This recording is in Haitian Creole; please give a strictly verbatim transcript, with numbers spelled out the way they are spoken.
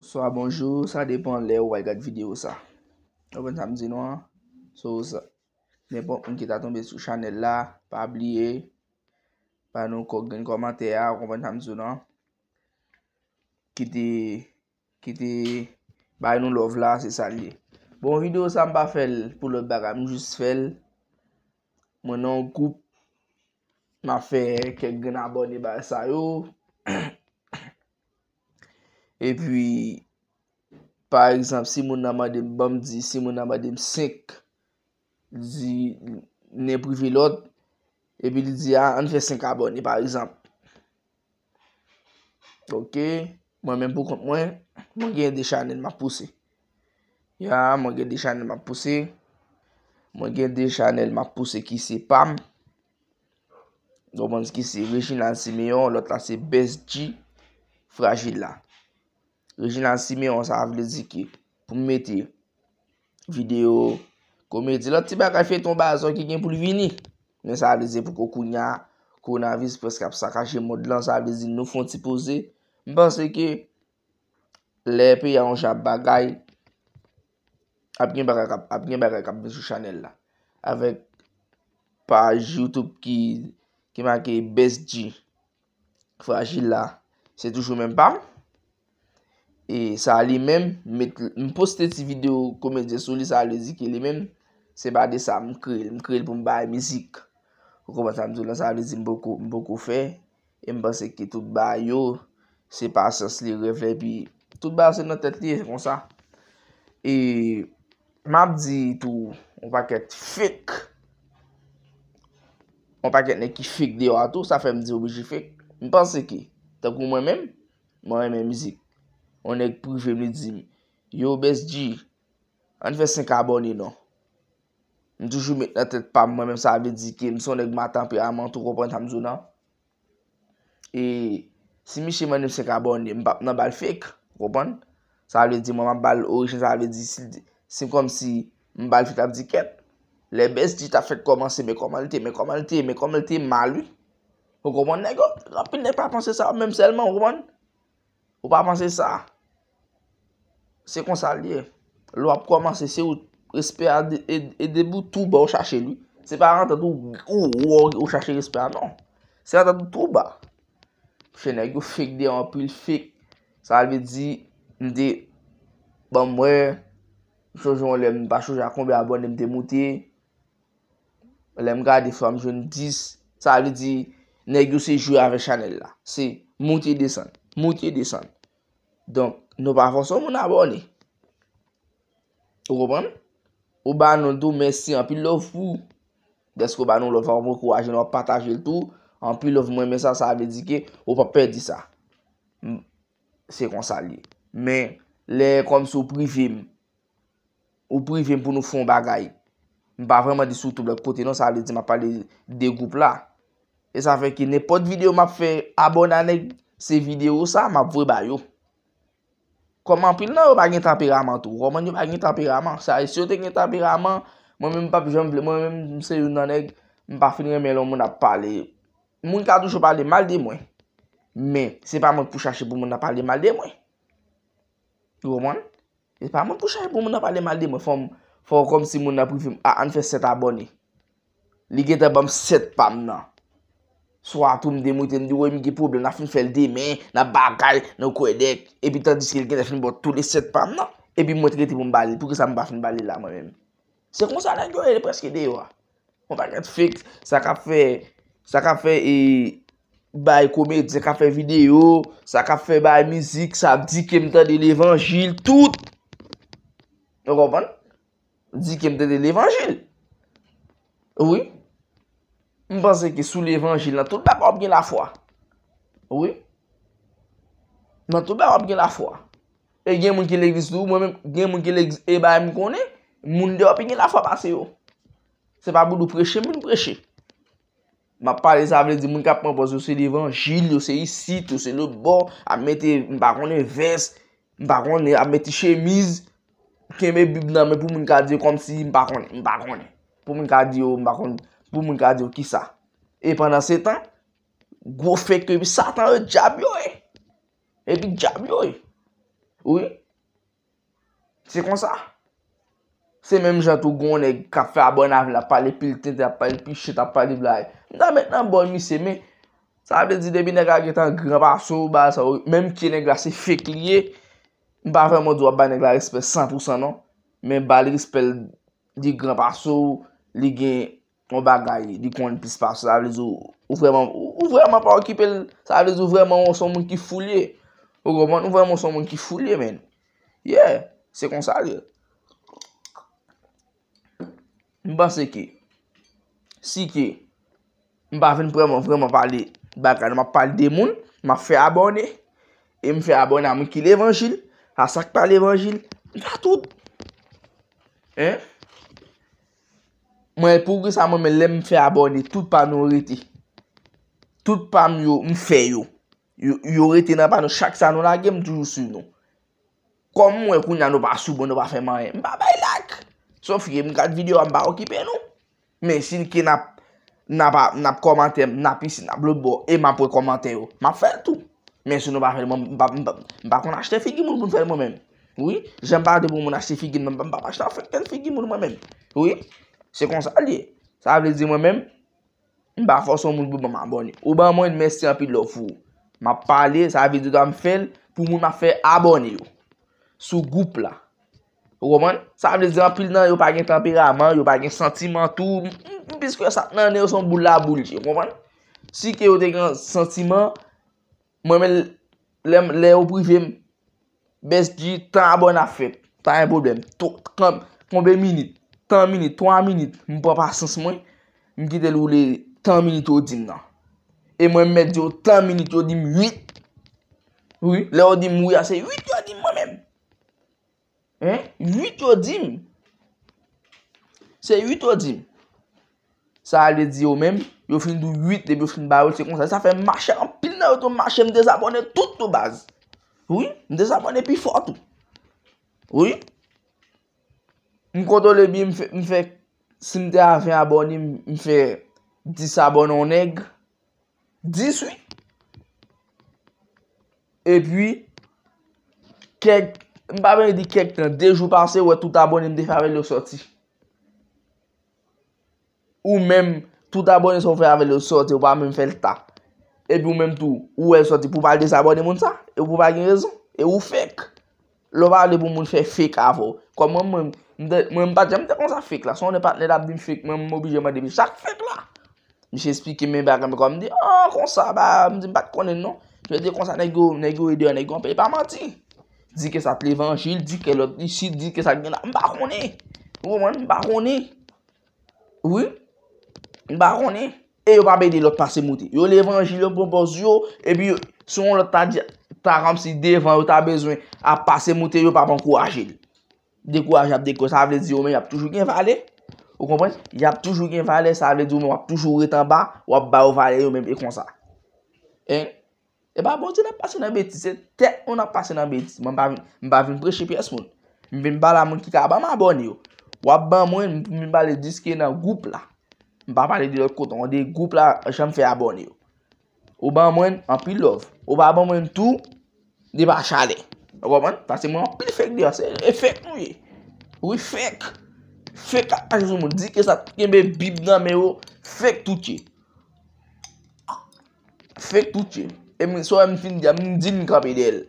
Swa bonjou, sa depann lè ou al gad videyo sa. Ou konprann sa m di nou an? So, sa, nenpòt moun ki ta tonbe sou chanèl la, pa bliye, ba nou kò grenn kòmantè a, ou konprann sa m di nou an? Kite, kite, bay nou love la, se sa l ye. Bon, videyo sa m pa fè l pou lòt bagay, m jis fè l. Mwen nan yon gwoup, m ap fè kèk grenn abòne bay sa yo. Epi, pa egzanp, si moun nan mande m, ban m di, si moun nan mande m senk, li di, nen prive lòt, epi li di, a, ann fè senk abòne, pa egzanp. Ok, mwen menm pou kont mwen, mwen gen de chanèl m ap pouse. Ya, mwen gen de chanèl m ap pouse. Mwen gen de chanèl m ap pouse ki se pa m. Ou konprann ki se Reginald Simeon, lòt la se Best G, Fragile la. Reginald Simeon, sa vle di ke pou m mete videyo komedi, lòt ti bagay feyton bazò ki gen pou l vini. Men sa vle di pou kounye a, kowonaviris prèske ap sakaje mond lan, sa vle di nou fè yon ti poze. M panse ke lè peyi a yon jan ap bagay, ap gen bagay k ap, ap gen bagay k ap vin sou chanèl la. Avèk paj YouTube ki, ki make Best G, Fragile la, se toujou menm pa m. E sa li menm, met, m poste ti videyo komedyen sou li, sa vle di ke li menm, se pa de sa m kreye l. M kreye l pou m bay mizik. Ou konprann sa m di w lan, sa vle di m poko, m poko fè. E m panse ke tout bagay yo, se pasyans li, rèv la, epi tout bagay se nan tèt li, se konsa. E m ap di tou, yon pakèt fake, yon pakèt nèg ki fake deyò a tou, sa fè m di oblije fake. M panse ke, tankou mwen menm, mwen renmen mizik. Yon nèg prive m, li di m, yo, Best G, ann fè senk abòne non. M toujou met nan tèt pa m, mwen menm sa vle di ke m se yon nèg m a tanperaman tou, konprann sa m di w nan. E si misye mande m senk abòne, m p ap nan ba l fake, ou konprann? Sa vle di mwen m ap ba l orijin, sa vle di si, si kòmsi m ba l fake, l ap di kèt. Lè Best G t ap fèk kòmanse, men kòman l te, men kòman l te, men kòman l te mal wi. Ou konprann nèg yo? Anpil nèg pa panse sa menm sèlman, ou konprann? Ou pa panse sa? Se konsa l ye. Lè w ap kòmanse, se ou respè a de, e, e debou tou ba w chache l wi. Se pa antant ou, ou, ou, ou chache respè a non. Se antant ou tou ba. Fè nèg yo fake de anpil fake. Sa vle di, m te, ban m wè, m sonje yon lè m pa sonje a konbyen abòne m te moute. Lè m gade fwa m jwenn dis, sa vle di nèg yo se jwe avèk chanèl la. Se moute desann, moute desann. Donk, nou pa fòse yon moun abòne. Ou konprann? Ou ba nou l tou, mèsi, anpil love pou ou. Dèske ou ba nou love la, w ap ankouraje nou, w ap pataje l tou. Anpil love, mwen renmen sa, sa vle di ke ou p ap pèdi sa. M, se konsa l ye. Men, lè kòmsi w prive m, ou prive m pou nou fè yon bagay. M pa vrèman di sou tout lòt kote non, sa vle di m ap pale de gwoup la. E sa fè ke nenpòt videyo m ap fè abòne a nèg, se videyo sa m ap voye ba yo. Kòm anpil nan yo pa gen tanperaman tou. Ou konprann, yo pa gen tanperaman. Sa, si yo te gen tanperaman, mwen menm m p ap janm vle, mwen menm m se youn nan nèg, m pa fin renmen lè yon moun ap pale. Moun ka toujou pale mal de mwen. Men, se pa mwen k pou chache pou moun nan pale mal de mwen. Ou konprann? E pa mwen pou chache pou moun nan pale mal de mwen. Fò m, fò kòmsi moun nan prive m, a, ann fè sèt abòne. Li gentan ban m sèt pa m nan. Swa tou m demoute, m di, woy, m gen pwoblèm, n ap fin fè l demen, n ap bagay, nou kwè dèk. Epi tandiske l gentan fin ba w tou le sèt pa m nan. Epi mwen t rete pou m ba li l. Poukisa m pa fin ba li l la, mwen menm? Se konsa nèg yo ye, li prèske deyò a. Yon pakèt fake, sa k ap fè, sa k ap fè, e, bay komedyen, k ap fè videyo, sa k ap fè bay mizik, sa ap di ke m tande levanjil, tout. Ou konprann? Di ke m tande levanjil. Wi. M panse ke sou levanjil, nan tout bagay w ap gen lafwa. Wi. Nan tout bagay w ap gen lafwa. E gen moun ki legliz tou, mwen menm, gen moun ki legliz, e bagay m konnen, moun deyò pi gen lafwa pase yo. Se pa pou nou preche, m vin preche. M ap pale, sa vle di moun k ap pran pòz yo se levanjil, yo se isit, yo se lòtbò, ap mete, m pa konnen, vès, m pa konnen, ap mete chemiz, kenbe Bib nan men pou moun ka di yo kòmsi m pa konnen, m pa konnen. Pou moun ka di yo, m pa konnen, pou moun ka di yo kisa. E pandan se tan, gwo fake yo, epi Satan yo, dyab yo ye. Epi dyab yo ye. Wi. Se konsa. Se menm jan tou gon nèg k ap fè abòne avè l, ap pale pil tenten, ap pale pil shit, ap pale blay. M ta met nan bò misye, men sa vle di depi nèg la gentan gran pase w, bagay sa yo, menm ke nèg la se fake li ye, m pa vrèman di w ap ba nèg la respè san pou san non. Men ba l respè l, li gran pase w, li gen yon bagay, li konn plis pase w, sa vle di w, ou vrèman, ou, ou vrèman pa okipe l, sa vle di w vrèman w se yon moun ki fou l ye. Ou konprann? Ou vrèman w se yon moun ki fou l ye, men. Yeah, se konsa l ye. M panse ke, si ke, m pa vin vrèman, vrèman pale bagay, m ap pale de moun, m ap fè abòne, e m fè abòne a moun ki levanjil, a sa k pa levanjil, m fè tout. Hein? Mwen, pou ki sa mwen menm, lè m fè abòne, tout pa nou rete. Tout pa m yo, m fè yo. Yo, yo rete nan pa nou, chak sa nou lage, m toujou swiv nou. Kòm m wè kounye a nou pa sou bon, nou pa fè m anyen, m pa bay like. Sòf ke m gad videyo a, m pa okipe nou. Men si ke n ap, n ap, n ap kòmante, n ap isi, n ap lòt bò, e m ap wè kòmantè yo, m ap fè l tou. Men si nou pa fè l, mwen, m pa, m pa, m pa konn achte figi moun pou m fè l mwen menm. Wi, jan m pa de pou moun achte figi m, m pa, m pa achte figi moun mwen menm. Wi, se konsa l ye. Sa vle di mwen menm, m pa fòse yon moun pou ban m abòne. Ou ban mwen, mèsi anpil love pou ou. M ap pale, sa vle di m fè l pou moun m ap fè abòne yo sou gwoup la. Ou konprann? Sa vle di anpil nan yo pa gen tanperaman, yo pa gen santiman tou. M, m, m plis ke sa, nan yo se yon boul laboul, ou konprann? Si ke yo te gen santiman, mwen menm, lè, lè yo prive m, Best G, tan abòne ap fèt, pa gen pwoblèm. To-, kan-, konbyen minit? Tan minit, twa minit, m pran pasyans mwen, m kite l woule tan minit yo di m nan. E mwen, m mèt di yo tan minit yo di m uit. Wi, lè yo di m wi a, se uit yo di m mwen menm. Hein? Uit yo di m. Se uit yo di m. Sa vle di yo menm, yo fin di w uit, depi yo fin ba yo l, se konsa. Sa fè m mache, anpil nan yo tou mache, m dezabòne tout tou baz. Wi, m dezabòne pi fò tou. Wi. M kontwole byen, m fè, m fè, si m te a ven abòne, m, m fè dis abòne yon nèg. Dis wi. Epi, kèk, m pa bezwen di kèk tan, de jou pase, ou wè tout abòne m te fè avè l yo sòti. Ou menm, tout abòne sa w fè avè l yo sòti, ou pa menm fè l ta. Epi ou menm tou, ou wè l sòti pou w pa al dezabòne moun sa, e pou w pa gen rezon, e ou fake. Lè w pale pou moun fè fake avè w. Kòm mwen, mwen, m te, mwen, m pa t janm te konsa fake la. Se yon patnè l ap di m fake, mwen, m oblije mande misye sa k fake la. Misye esplike m bagay, men kòm m di, ah, konsa, ba, m di m pa t konnen non. Misye di konsa, nèg yo, nèg yo ede, nèg yo anpil, e pa manti. Di ke sa t levanjil, di ke lòt isit, di ke sa t gen la, m pa konnen. Ou konprann? M pa konnen. Wi. M pa konnen. E yo p ap ede lòt pase moute. Yo levanjil, yo pran pòz yo, epi yo, si yon lòt ta di, ta kòmsi devan, yo ta bezwen ap pase moute, yo p ap ankouraje l. Dekouraje ap dekouraje, sa vle di yo menm y ap toujou gen valè. Ou konprann? Y ap toujou gen valè, sa vle di yo menm w ap toujou ret anba, w ap ba yo valè yo menm e konsa. Hein? E pa Bondye n ap pase nan betiz, se tèt nou n ap pase nan betiz. Mwen m pa vin, m pa vin preche pyès moun. M vin pale a moun ki ka ban m abòne yo. W ap ban mwen, m vin pale diske nan gwoup la. M pa pale de lòt kote, de gwoup la, jan m fè abòne yo. Ou ban mwen anpil love. Ou pa ban mwen tou, de pa chalè. Ou konprann? Paske mwen anpil fake deyò, se e fake nou ye. Wi, fake. Fake ap mache sou moun. Di ke sa kenbe Bib nan men yo, fake tout ye. Fake tout ye. E m, sa w wè m fin di a, m di m kanpe dèyè l.